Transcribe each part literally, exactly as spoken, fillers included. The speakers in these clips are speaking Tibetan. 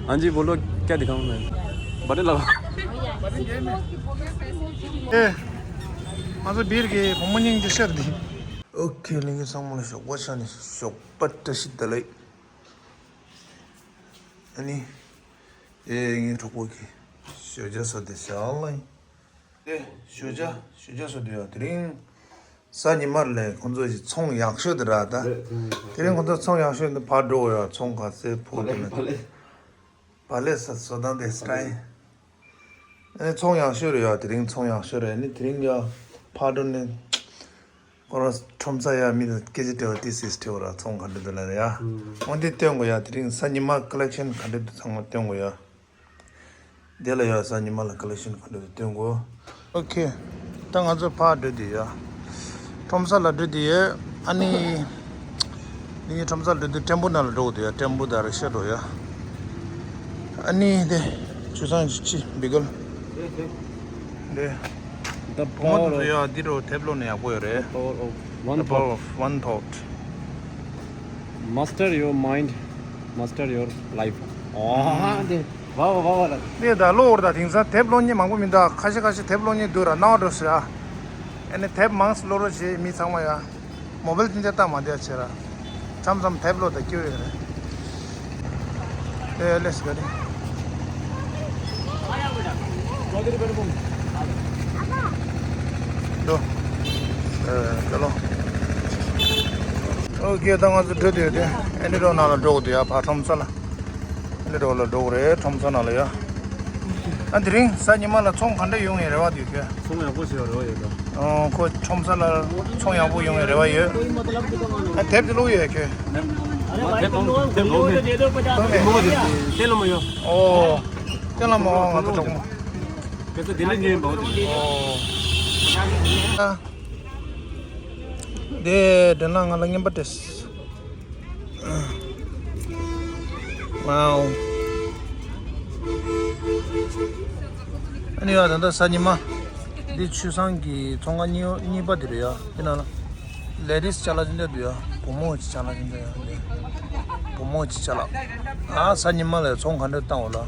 हाँ जी, बोलो, क्या दिखाऊं मैं? बटन लगाओ। ཨེ། ང་ཚོ་སྦིར་གྱི་བུ་མོ་སྙིང་རྗེ་ཤར་འདི། ཨོ་ཁེ། ལྷན་རྒྱས་ཚང་མ་ལ་ཞོགས་པ་ཆ་ནས་ཞོགས་པ་བཀྲ་ཤིས་བདེ་ལེགས། ཨ་ནི། ཨེ། ངའི་གྲོགས་པོ་གི་ཞོགས་ཇ་ཟ་དེ་ཞག་ལ་ཡིན། ཨེ། ཞོགས་ཇ་ཞོགས་ཇ་ཟ་དུས་ཡ། དེ་རིང་གཟའ་ཉི་མ་ལས་ཁོང་ཚོ་ཞིག་ཚོང་ཡག་ཤོས་དེ་ར་ད། རེད། དེ་རིང་ཁོང་ཚོ་ཚོང་ཡག་ཤོས་འདི་ཕར་འགྲོ་ཡ། ཚོང་ག་ཚད་ཕོ་དེ་ལ། བ་ལེ། བ་ལེ་ས་བཟོ་སྟངས་དེ་སི་ཊའིལ། ཨ་ནི་ཚོང་ཡག་ཤོས་རེད་ཡ། དེ་རིང་ཚོང་ཡག་ཤོས་རེད། ཨ་ནི་དེ་རིང་ཡ་ཕར་འགྲོ་ནས་ཁོ་རང་ཁྲོམ་ས་ཡ་མི་དང་སྐད་ཆ་དྲི་བ་ཏི་སིས་དྲི་བ་ར། ཚོང་ག་འདྲ་འདུག་ལབ་ཡ། ཨོ་འདི་སྟོན་དགོས་ཡ། དེ་རིང་གཟའ་ཉི་མ་ཀ་ལེག་ཤན་ག་འདྲ་འདུག་ཚང་མ་སྟོན་དགོས་ཡ། དེ་ལ་ཡ་གཟའ་ཉི་མ་ལ་ཀ་ལེག་ཤན་ག་འདྲ་འདུག་སྟོན་དགོས། ཨོ་ཁེ། ད་ང་ཚོ་ཕར་འགྲོ་དུས་ཡ། ཁྲོམ་ས་ལ་འགྲོ་དུས་ཡ། ཨ་ནི། འདི་ནི་ཁྲོམ་ས་ལ་འགྲོ་དུས་ཊེམ་པོ་ནང་ལ་འགྲོ་དགོས་དུས་ཡ། ཊེམ་པོ་དང་རེ་ཤ་འགྲོ་ཡ། ཨ་ནི་དེ་ཆུ་སྲང་ཅི་བི་གལ། དེ། The བུ་མོ་དེ་power ཚོ་of ཡ་འདི་འགྲོ་དེབ་ཀློག་ནས་ཡག་པོ་ཡོད་རེད། Power of one The power thought. Of one thought. Master your mind, master your life. ཨོ་དེ། བ་བ་བ་བ་ལ། དེ་ད་ལོ་བོར་ད་དེང་སང་དེབ་ཀློག་མཁན་མང་པོ་མི་འདུག་ཁ་ཤས་ཁ་ཤས་དེབ་ཀློག་མཁན་འདུག་ར། སྣང་བ་འགྲོ་ཟེར་ཨ། ཨ་ནི་དེབ་མང་ཙམ་ཀློག་རོགས་བྱེད། མི་ཚང་མ་ཡ། མོ་བལ་དེ་འདྲ་བཏང་མ་བསྡད་བྱས་ར། མཚམས་མཚམས་དེབ་ཀློག་དང་སྐྱིད་པོ་ཡོད་རེད། ཨེ་ལེས་ག་རེ། འགྲོ། ཨེ་ཀ་ལོ། ཨོ་ཁེ། ད་ང་ཚོ་འགྲོ་དུས་དེ་ཨེ་ནི་རོ་ནང་ལ་འགྲོ་དགོས་དུས་ཡ། ཕར་ཁྲོམ་ས་ལ། ཨེ་ནི་རོ་ལ་འགྲོ་དགོས་རེད། ཁྲོམ་ས་ནང་ལ་ཡ། ཨ། དེ་རིང་གཟའ་ཉི་མ་ལ་ཚོང་ག་འདྲ་ཡོང་ངེས་རེ་བ་འདུག་ཁྱོད། ཚོང་ཡག་པོ་ཞིག་རེ་བ་ཡོད་ད། ཨོ། ཁོ་ཁྲོམ་ས་ལ་ཚོང་ཡག་པོ་ཡོང་བའི་རེ་བ་ཡོད། ཨ། དེབ་དེ་ཀློག་ཡོད་ཁྱོད། དེབ་ཀློག་དེབ་ཀློག་མེད། ཀློག་མེད། དེ་ལ་མ་ཡོང་། ཨོ། དེ་ལ་མ་ཡོང་། ང་ཚོ་གྲོགས་མོ། དེ་ཚོ་དེ་ལ་ཉོས་ཡིན་པའོ་དེ། ཨོ། དེ་དྲན་ལ་ང་ལ་རྔན་པ་སྤྲད། ཝའོ། ཨ་ནི་ཡ། ད་ལྟ་གཟའ་ཉི་མ། འདི་ཆུ་བཟང་གི་ཚོང་ཁང་གཉིས་གཉིས་པ་འདི་རེད་ཡ། དེ་ནང་ལ་ལེ་ཌིས་ཅ་ལག་ཅི་འདྲ་འདུག་ཡ། བུ་མོ་གི་ཅ་ལག་ཅི་འདྲ་ཡ། བུ་མོ་གི་ཅ་ལག་ཨ། གཟའ་ཉི་མ་ལ་ཚོང་ག་འདྲ་བཏང་བ་ལ།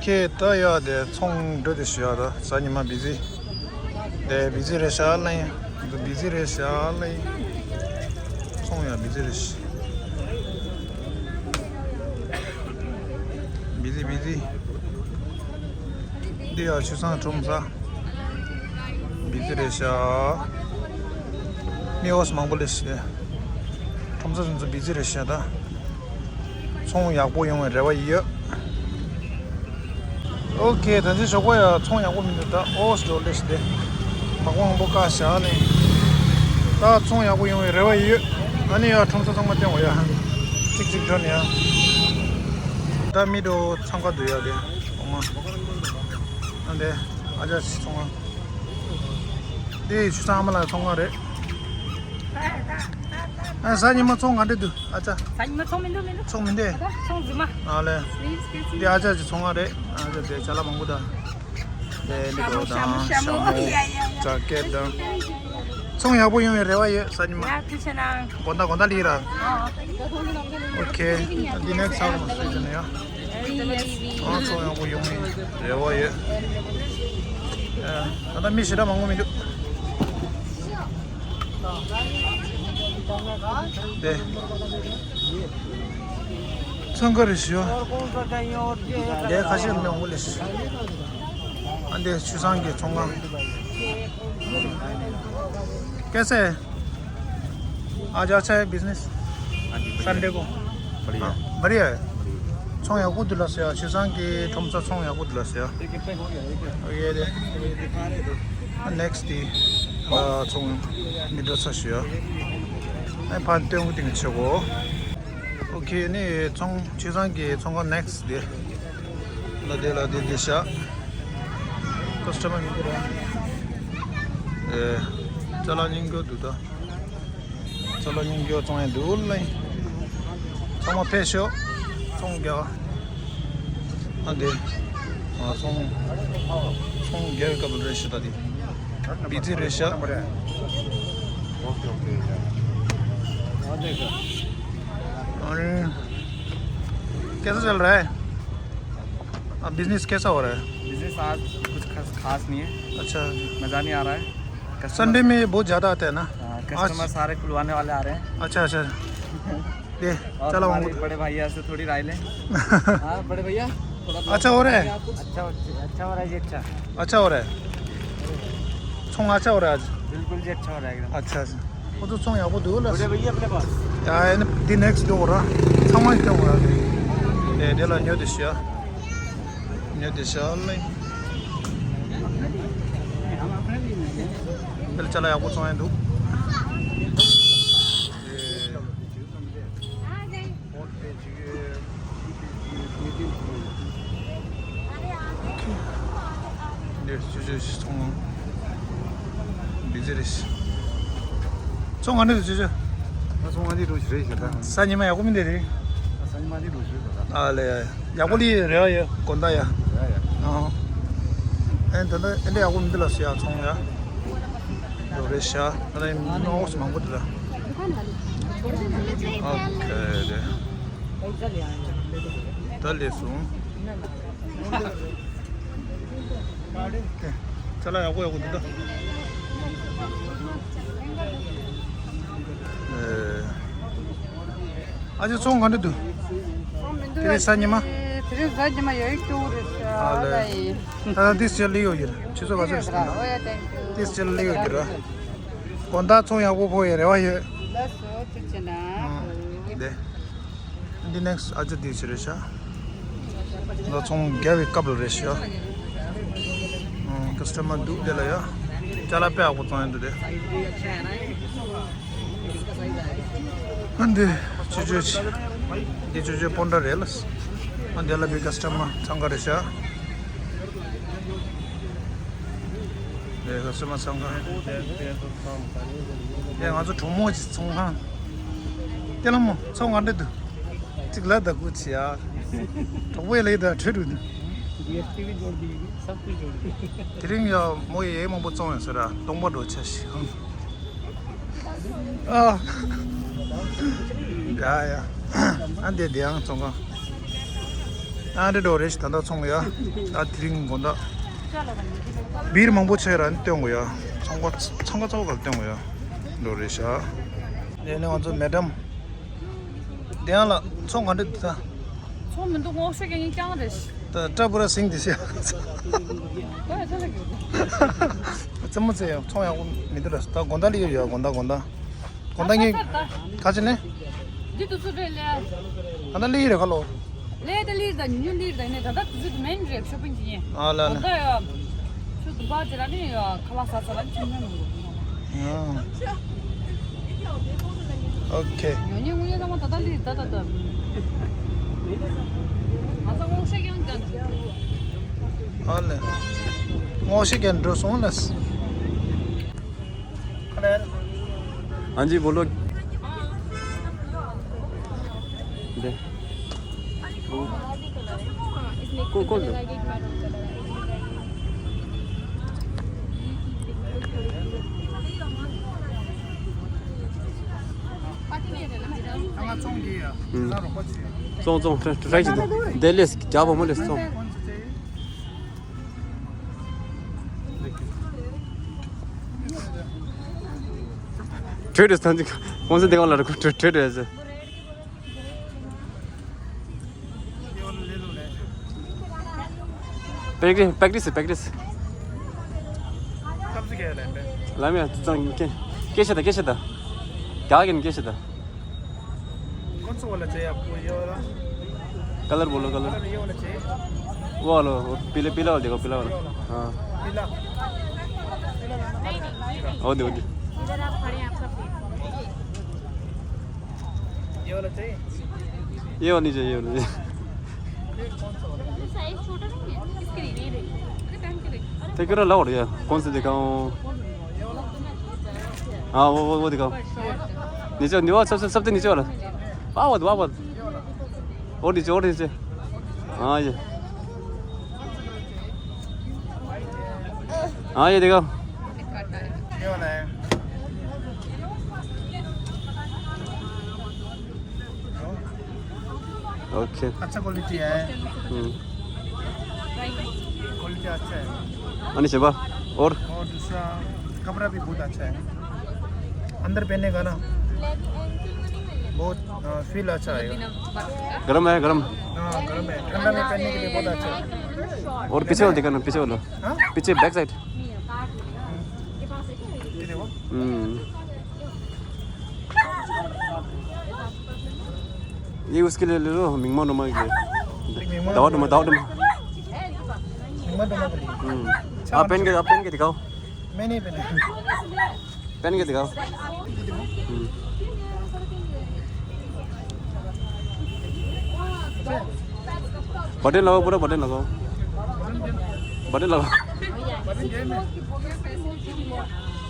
ཁྱེད་ད་ཡ་དེ་ཚོང་འགྲོ་དེ་ཞུ་ཡ། ད་གཟའ་ཉི་མ་བི་ཛི། དེ་བི་ཛི་རེད་ཤག་ལ་ཡིན། འདི་བི་ཛི་རེད་ཤག་ལ་ཡིན། ཚོང་ཡ་བི་ཛི་རེད་ཤག་བི་ཛི་བི་ཛི། འདི་ཡ་ཆུ་བཟང་ཁྲོམ་ས། བི་ཛི་རེད་ཤག་མི་འོས་མང་པོ་ལས་ཤག་ཁྲོམ་ས་སོང་ཚོ་བི་ཛི་རེད་ཤག་ད། ཚོང་ཡག་པོ་ཡོང་བའི་རེ་བ་ཡོད། ཨོ་ཁེ། ད་ཅི་ཞོགས་པ་ཡ་ཚོང་ཡག་པོ་མི་འདུག་ད་ཨོ་སི་ཌོ་ལེ་ཤི་དེ། བག་མང་པོ་བཀག་བཞག་ནས། ད་ཚོང་ཡག་པོ་ཡོང་བའི་རེ་བ་ཡོད། ཨ་ནི་ཡ་ཁྲོམ་ས་ཚང་མ་བསྟན་འོ་ཡ། གཅིག་གཅིག་འགྲོ་ནས་ཡ། ད་མི་འགྲོ་འཚང་ཁ་འདུག་ཡ་དེ། འོ་མ། ཨ་འདི། ཨ་ཅག་ཅིག་ཚོང་ཁང་། འདི་ཆུ་ཚང་ཨ་མ་ལགས་ཚོང་ཁང་རེད། ཨ་གཟའ་ཉི་མ་ཚོང་ག་འདྲ་འདུག་ཨ་ཅག་གཟའ་ཉི་མ་ཚོང་མི་འདུག་མི་འདུག་ཚོང་མི་འདུག་ད་ཚོང་རྫུན་མ། ཨ་ལས། Please, please. འདི་ཨ་ཅག་ཅིག་ཚོང་ཁང་རེད། ཨ་ཅག་དེ་ཅ་ལག་མང་པོ་དང་། དེ་མི་འདུག་དང་ཞྭ་མོ། ཞྭ་མོ། ཇ་ཀེད་དང་། ཚོང་ཡག་པོ་ཡོང་བའི་རེ་བ་ཡོད་གཟའ་ཉི་མ། ཡ་ཐུགས་རྗེ་གནང་། དགོང་དག་དགོང་དག་ལི་ར། ཨོ། ཨོ་ཁེ། འདི་ནེག་སི་ཨལ་བ་སི་ཟེར་ནས་ཡ། ཨ་ཚོང་ཡག་པོ་ཡོང་བའི་རེ་བ་ཡོད། ཨ་ད་ལྟ་མི་ཞེ་དྲག་མང་པོ་མི་འདུག་དེ། ཚང་ཁ་རེ་ཞུ། དེ་ཁ་ཤས་མི་འོང་ལེ་ཞུ། ཨ་འདི་ཆུ་བཟང་གི་ཚོང་ཁང་། कैसे है? आज अच्छा है बिजनेस? हाँ जी, बढ़िया। संडे को? बढ़िया। हाँ, बढ़िया है। ཚོང་ཡག་པོ་འདུག་ལགས་སོ་ཡ། ཆུ་བཟང་གི་ཁྲོམ་ས་ཚོང་ཡག་པོ་འདུག་ལགས་སོ་ཡ། ये दे। ནེག་སི་དེ། ཨ་ཚོང་མི་འགྲོ་ས་ཞུ་ཡ། ཨ་ཕར་སྟོན་གི་སྟེང་ཆེ་གོ། ཨོ་ཁེ། ནི་ཚོང་ཆུ་བཟང་གི་ཚོང་ཁང་ནེག་སི་དེ། ལ་དེ་ལ་དེ་དེ་ཤ། ཀ་སི་ཊ་མར་མི་འདུག་ར། ཨེ། ཅ་ལག་རྙིང་རྒྱུ་འདུག་ད། ཅ་ལག་རྙིང་རྒྱུ་བཙོང་ཡ་འདུག་ལ་ཡིན། ཚང་མ་ཕེབས་ཤོག་ཚོང་རྒྱག་ཨ་འདི། ང་ཚོང་། ཚོང་རྒྱག་སྐབས་རེད་ཤག་ད་འདི། བི་ཛི་རེད་ཤག་ཨ་ནི། कैसा चल रहा है? अब बिजनेस कैसा हो रहा है? बिजनेस आज कुछ खास, खास नहीं है। अच्छा। मज़ा नहीं आ रहा है। कस्टमर संडे में बहुत ज़्यादा आता है ना? हाँ, आज कस्टमर सारे खुलवाने वाले आ रहे हैं। अच्छा, अच्छा। ये और चला हमारे वहाँ। बड़े भैया से थोड़ी राय लें। हाँ, बड़े भैया, थोड़ा अच्छा हो रहा है? अच्छा, अच्छा हो रहा है जी, अच्छा। अच्छा हो रहा है। ཚོང་ཨ་ཅག་རེད། ཨ་ཅག་बिल्कुल जी, अच्छा हो रहा है एकदम। ཨ་ཅག་ཨ་ཅག་ཁོ་ཚོ་ཚོང་ཡག་པོ་འདུག་ལ། बड़े भैया अपने पास। ཡ་ཨ་ནི་འདི་ནེག་སི་ཊི་འདུག་ར། ཚང་མ་སྟོན་དགོས་ར། དེ་དེ་ལ་ཉོ་དེ་ཤ། ཉོ་དེ་ཤ་ལེ། དེ་ལ་ཅ་ལག་ཡག་པོ་ཚོང་ཡག་འདུག་འདིར་ཅོ་ཅོ་ཚོང་། བི་ཛི་རེད། ཚོང་ག་འདྲ་འདུག་ཅོ་ཅོ། ད་ཚོང་ག་འདྲ་འདུག་ཞིག་རེད་ཞེ་ད། ས་ཉི་མ་ཡག་པོ་མི་འདུག་རེད། ད་ས་ཉི་མ་འདི་འདུག་ཞིག་རེད་ད། ཨ་ལེ། ཡག་པོ་ལི་རེད་ཡ། དགོན་ད་ཡ། ཡ་ཡ། ཨ། ཨེ་ད་ད་ཨེ་འདྲ་ཡག་པོ་མི་འདུག་ལ་སུ་ཡ་ཚོང་ཡ། འགྲོ་རེད་ཤག་ད་ནི་ནོ་སུ་མང་པོ་འདུག་ལ། ཨོ་ཁེ་རེད། ད་ལས་སོང་། ཅ་ལག་ཡག་པོ་ཡག་པོ་འདུག་ད། ཨ་ཅག་ཚོང་ག་འདྲ་འདུག་ཚོང་མི་འདུག་དེ་རིང་གཟའ་ཉི་མ། དེ་རིང་གཟའ་ཉི་མ་ཡོད་ཀྱོག་རེད་ཤག་ཨ་ལེ། ད་ལྟ་ཏིས་ཅི་ལི་ཡོད་ཡིན། ཆུ་ཚོད་ག་ཚོད་རེད་ད། ཨོ་ཡ་ཐེང་ཀྱུ། ཏིས་ཅི་ལི་ཡོད་ཀྱི་ར། དགོང་དག་ཚོང་ཡག་པོ་ཕོག་ཡ་རེ་བ་ཡོད། ལགས་སོ་ཐུགས་རྗེ་ཆེ་གནང་། ཨ་འདི། འདི་ནེག་སི་ཊི་ཨ་ཅག་འདི་ཅི་རེད་ཤག་ད་ཚོང་རྒྱག་པའི་སྐབས་ལ་རེད་ཤག་ཨ་ཀ་སི་ཊ་མར་འདུག་དེ་ལ་ཡ། ཅ་ལག་དཔེ་ཡག་པོ་བཙོང་ཡ་འདུག་དེ། ཨ་འདི་ཅོ་ཅོ་ཅི། འདི་ཅོ་ཅོ་སྤོན་ཊ་རེད་ལ། ཨ་འདི་ལ་བི་ཀ་སི་ཊ་མར་འཚང་ཁ་རེད་ཤག་དེ་ཀ་སི་ཊ་མར་འཚང་ཁ། དེ་ང་ཚོ་གྲོགས་མོ་ཅིག་ཚོང་ཁང་། དེ་ལ་མོ་ཚོང་ག་འདྲ་འདུག་ཅིག་ལ་ད་གུ་ཆི་ཡ། གྲོགས་པོ་ལ་ད་ཁྲོད་དུ། ཌི་ཨེས་ཊི་ཝི་जोड़ देंगे, सब कुछ जोड़ देंगे। དེ་རིང་ཡ་མོ་ཡེ་མང་པོ་བཙོང་ཡོད་ཟེར་ར། སྟོང་པ་འགྲོ་ཆ་ཞིག་ཨ། ཡ་ཡ། ཨ་འདི་དེ་ཡང་བཙོང་ག་ཨ་འདི་འགྲོ་རེད་ཤག་ད་ལྟ་ཚོང་ཡ། ཨ་དེ་རིང་དགོང་དག་བིར་མང་པོ་ཆེ་ར་ནི་སྟོན་དགོས་ཡ། ཚོང་ཁ་ཚོང་ཁ་ཚོགས་ག་སྟོན་དགོས་ཡ། འགྲོ་རེད་ཤག་ཨ་ནི་ང་ཚོ་མེ་ཌམ། དེ་ཡང་ལ་ཚོང་ག་འདྲ་འདུག་ད། ཚོང་མི་འདུག་སྔོག་བཤེར་རྒྱག་མཁན་རྐྱང་རེད། ད་སྐྲ་པུ་ར་སིང་དེ་ཤེས། ད་ཡ་ཚ་ལ་གི། རྩེད་མོ་རྩེ་ཡང་ཚོང་ཡག་པོ་མི་འདུག་ད་དགོང་དག་ལ་ཡོད་ཡོད་དགོང་དག་དགོང་དག་དགོང་དག་ངས་ད་ཚར་ད། ག་ཅི་ནས། འདི་དུས་ཚོད་རེད་ལས། ད་ལྟ་ལི་རེད་ཁ་ལོ། ལས་ད་ལི་ད་ཉུ་ཉུ་ལི་ད་ནས་ད་ད་དུས་ཚོད་མེན་རེད་ཤོ་པིང་གི་ཡིན། ཨ་ལ་ལ། ད་ཡ། ཆུ་དུ་བ་ཅི་ར་ནི་ཡ་ཁ་ལག་ཟ་ཚ་ལ་ཁྱིམ་ནང་ནང་། ཨོ་ཁེ། ཉོ་ཉོ་ངུ་ཡ་ད་མ་ད་ད་ལི་ད་ད་ད། ང་ཚ་ངོ་ཤེས་ཀྱང་ཀྱང་། ཨ་ལེ། ངོ་ཤེས་ཀྱང་འགྲོ་སོང་ལ། हाँ जी, बोलो। दे। को, कौन सा? हम्म। सो, सो, ट्राई, ट्राई कीजिए। दे ले, क्या बोल ले, सो। ट्रेड है, कौन से देखा वाला, ट्रेड, ट्रेड है ऐसे। प्रैक्टिस, प्रैक्टिस है, प्रैक्टिस। कब से क्या है लाइन पे? लाइन में तो के, कैसे था, कैसे था? क्या, कैसे था? कौन सा वाला चाहिए आपको, ये वाला? कलर बोलो, कलर। कलर ये वाला चाहिए। वो वाला, वो पीले, पीला वाला देखो, पीला वाला। ये वाला। हाँ। पीला। वो दे, वो दे। इधर आप खड़े हैं, आपका प्लेट। ये वाला चाहिए? ये वाला नहीं चाहिए, ये वाला नहीं चाहिए। ये कौन सा वाला? साइज छोटा नहीं है, इसके लिए नहीं। अरे, पहन के देखो। तो क्यों ना लाओ यार, कौन से दिखाऊं? हाँ, वो, वो, वो दिखाओ। नीचे, नीचे, सब, सब, सबसे नीचे वाला। वाह, वाह, वाह, वाह। और नीचे, और नीचे। हाँ, ये। हाँ, ये देखो। ये वाला है। ओके। अच्छा क्वालिटी है। हम्म। क्वालिटी अच्छा है। अनि सेवा? और? और दूसरा, कपड़ा भी बहुत अच्छा है। अंदर पहनने का ना, बहुत, अ, फील अच्छा आएगा। गरम है, गरम। हाँ, गरम है। ठंडा में पहनने के लिए बहुत अच्छा है। और पीछे वाला दिखाना, पीछे वाला। हाँ? पीछे, बैक साइड। ये देखो। हम्म। ये उसके लिए ले लो, मिंगमा नुमा के लिए। मिंगमा दावा नुमा, दावा नुमा। मिंगमा नुमा के लिए। हम्म। आप पहन के, आप पहन के दिखाओ। मैं नहीं पहना। पहन के दिखाओ। हम्म। बटन लगाओ, पूरा बटन लगाओ। बटन लगाओ।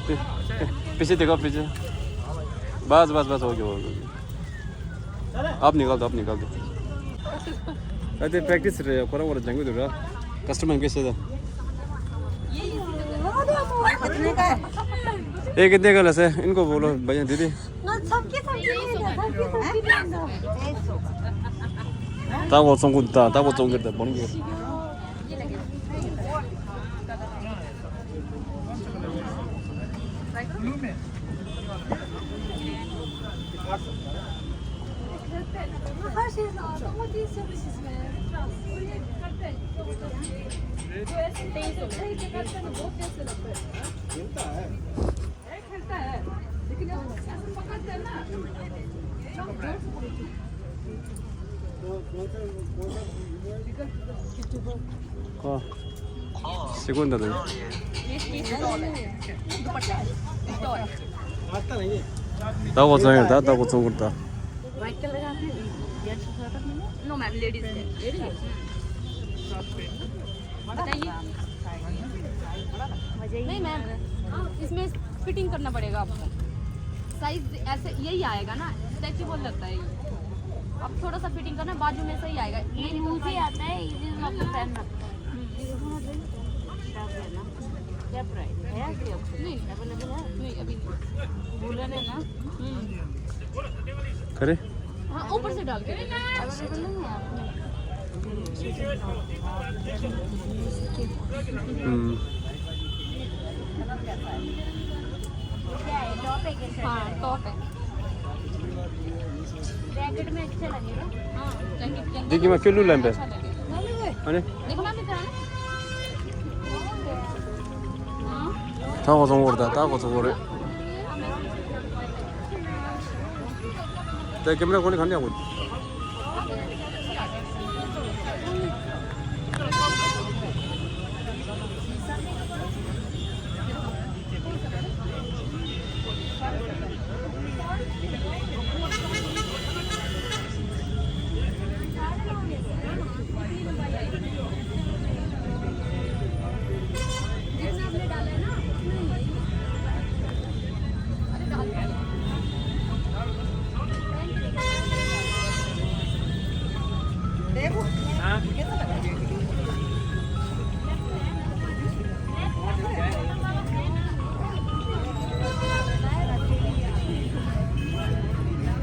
पी-, पी-, पीछे देखो, पीछे। बस, बस, बस, हो गया, हो गया। आप निकाल दो, आप निकाल दो। अरे, प्रैक्टिस रहे, कोरा कोरा जंगू दूरा। कस्टमर कैसे था? ये कितने का है? ये कितने का लसे? इनको बोलो, भैया, दीदी। ना, सबके, सबके नहीं दो, सबके, सबके नहीं दो। ताको चोंगु ता, ताको चोंगु ता, बन गयो। हाँ। सिकुन दादा। दुपट्टा है। दुपट्टा है। ताको चोंगु ता, ताको चोंगु ता। व्हाइट कलर का आपने जेंट्स का नहीं है? नो मैम, लेडीज है। लेडीज है? बताइए। नहीं मैम, इसमें फिटिंग करना पड़ेगा आपको। साइज ऐसे यही आएगा ना, स्ट्रेचेबल लगता है ये। अब थोड़ा सा फिटिंग करना, बाजू में सही आएगा। ये लूज ही आता है, इजी आपको पहन सकते हैं। हम्म। क्या प्राइस है? नहीं। अवेलेबल है? नहीं, अभी नहीं। वूलन है ना? हम्म। करे? हाँ, ऊपर से डाल के। अवेलेबल नहीं है आपने? हम्म। हाँ, टॉप है। जैकेट में अच्छा लगेगा। हाँ, जैकेट के अंदर देखिए, मैं क्यों लू लैंप है? अच्छा लगेगा। अरे? देखो मैम, इधर आना। हाँ। ताको चोंगु ता, ताको चोंगु रे। ता कैमरा कोनी खाने आगो। देखो। हाँ? कैसा लगा?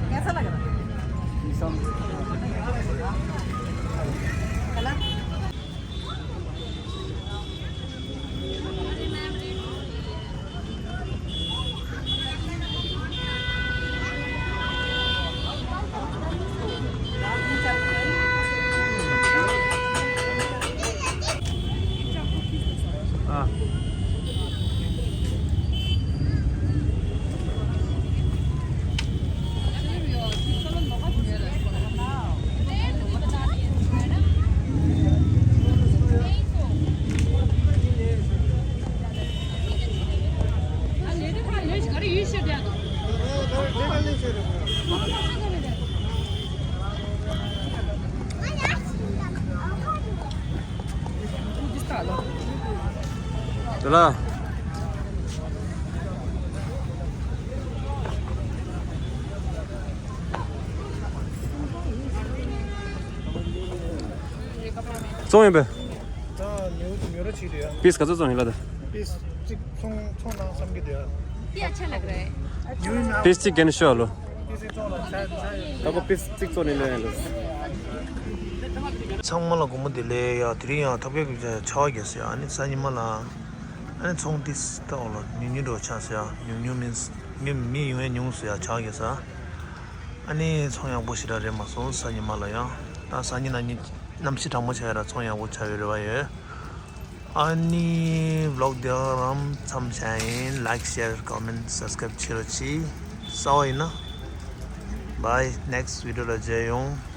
कैसा लग रहा है? कलर? བཙོང་ཡིན་པས། ད་ཉོ་ཉོ་ར་བྱེད་དུ་ཡ། པིས་ག་ཚོད་བཙོང་ཡིན་ལ་ད། པིས་གཅིག་ཚོང་ཚོང་ནང་བསམ་གྱི་དུ་ཡ། ये अच्छा लग रहा है। ཉོ་ཡིན་ན། པིས་གཅིག་གན་ཤོ་ལོ། ད་ཁོ་པིས་གཅིག་བཙོ་ནས་ལོས་ཡིན་ལོས། ཚང་མ་ལ་དགོང་མོ་བདེ་ལེགས་ཡ། དེ་རིང་ཡང་ཐབ་ཀའི་ཆར་པ་བརྒྱབ་སོང་ཡ། ཨ་ནི་གཟའ་ཉི་མ་ལ་ཨ་ནི་ཚོང་དེ་ད་འོ་ལ་ཉུང་ཉུང་འགྲོ་ཆགས་སོང་ཡ། ཉུང་ཉུང་མིན་མི་མི་ཡོང་ཡ་ཉུང་སོང་ཡ། ཆར་པ་བརྒྱབ་སོང་། ཨ་ནི་ཚོང་ཡག་པོ་ཞེ་དྲག་རེད་མ་སོང་གཟའ་ཉི་མ་ལ་ཡ། ད་གཟའ་ཉི་མ་གཉིས་གནམ་གཤིས་གྲང་མོ་ཆགས་ཡ་ར་ཚོང་ཡག་པོ་ཆགས་ཡོད་རེད་པ་ཡོད། ཨ་ནི་vlog འདི་རང་མཚམས་བཞག་ཡིན། Like, share, comment, subscribe བྱེད་རོགས་གྱིས། གསར་པ་ཡིན་ན། Bye, next video ལ་མཇལ་ཡོང་།